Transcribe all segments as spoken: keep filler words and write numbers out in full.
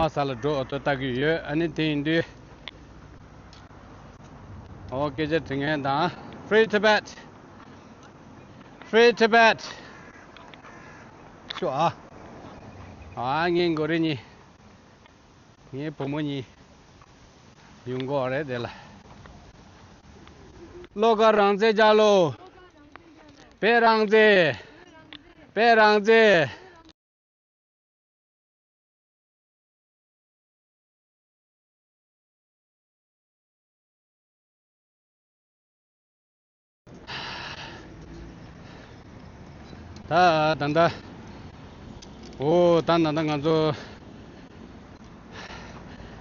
ས་ལ་འགྲོ་འོ་ཐོ་ལྟ་གི་ཡོད། ཨ་ནི་དེ་ཡིན་དུས། ཨོ་སྐད་ཆ་དྲི་མཁན་དང་། Free Tibet! Free Tibet! ཤོ་ཨ། ཨ་ངའི་མགོ་རེ་གཉིས། ངའི་བུ་མོ་གཉིས། ཡོང་གོ་རེད་དེ་ལ། བློ་དགའ་རང་བཙན་རྒྱལ་ལོ། བོད་རང་བཙན། བོད་རང་བཙན། ད་ད་ད། འོ་ད་ད་ད་ང་ཚོ་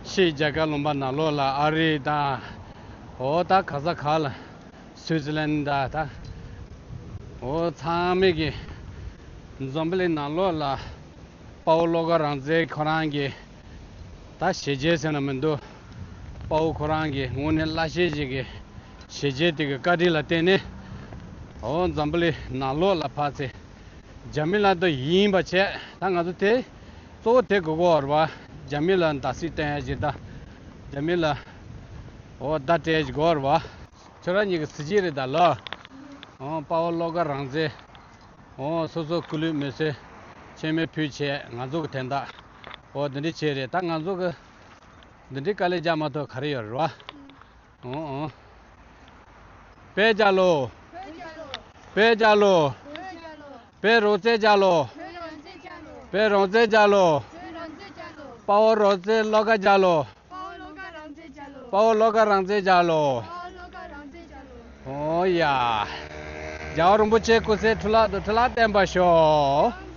ཕྱི་རྒྱལ་ཁབ་ལུང་པ་ནང་ལོགས་ལ་ཨ་རི་དང་། འོ་ད་ག་ས་ག་ལ། སུའི་ཙི་ལན་ད་ད། འོ་ཚང་མས་ཀྱི་འཛམ་བུ་གླིང་ནང་ལོགས་ལ་དཔའ་བོ་བློ་དགའ་རང་བཙན་ཁོ་རང་གི་ད་བྱས་རྗེས་ཟེར་ན་མི་འདུག་དཔའ་བོ་ཁོ་རང་གི་དངོས་གནས་བླ་ཤེས་ཤིག་གི་བྱས་རྗེས་དེ་གི་བཀའ་དྲིན་ལ་བརྟེན་ནས། འོ་འཛམ་བུ་གླིང་ནང་ལོགས་ལ་ཕར་ཚེ་རྒྱ་མི་ལ་དོ་ཡིན་པ་བྱས། ད་ང་ཚོ་དེ་གཙོ་བོ་དེ་དགོས་གོ་ར་བ། རྒྱ་མི་ལ་མདའ་སིག་བསྟན་ཡ་ཞིག་ད་རྒྱ་མི་ལ་འོ་བརྡ་སྤྲད་ཞིག་དགོས་ར་བ། ཁྱོད་རང་གཉིས་ཀྱི་གཟི་བརྗིད་རེད་ད་ལོ། འོ་དཔའ་བོ་བློ་དགའ་རང་བཙན། འོ་སོ་སོ་སྐུ་ལུས་མེ་སྲེག་མཆོད་མེ་ཕུལ་བྱས་ང་ཚོ་གི་དན་རྟགས། འོ་འདི་འདྲ་བྱས་རེད། ད་ང་ཚོ་གི་འདི་འདྲའི་དཀའ་ལས་རྒྱག་མ་ཐུབ་ག་རེ་ཡོད་རེད་བ། འོ་འོ། བོད་རྒྱལ་ལོ། བོད་རྒྱལ་ལོ། བོད་རང་བཙན་རྒྱལ་ལོ། བོད་རང་བཙན་རྒྱལ་ལོ། དཔའ་བོ་རང་བཙན་བློ་དགའ་རྒྱལ་ལོ། དཔའ་བོ་བློ་དགའ་རང་བཙན་རྒྱལ་ལོ། འོ་ཡ། རྒྱལ་བ་རིན་པོ་ཆེ་སྐུ་ཚེ་ཁྲི་ལྷག་ཏུ་ཁྲི་ལྷག་བརྟན་པར་ཤོག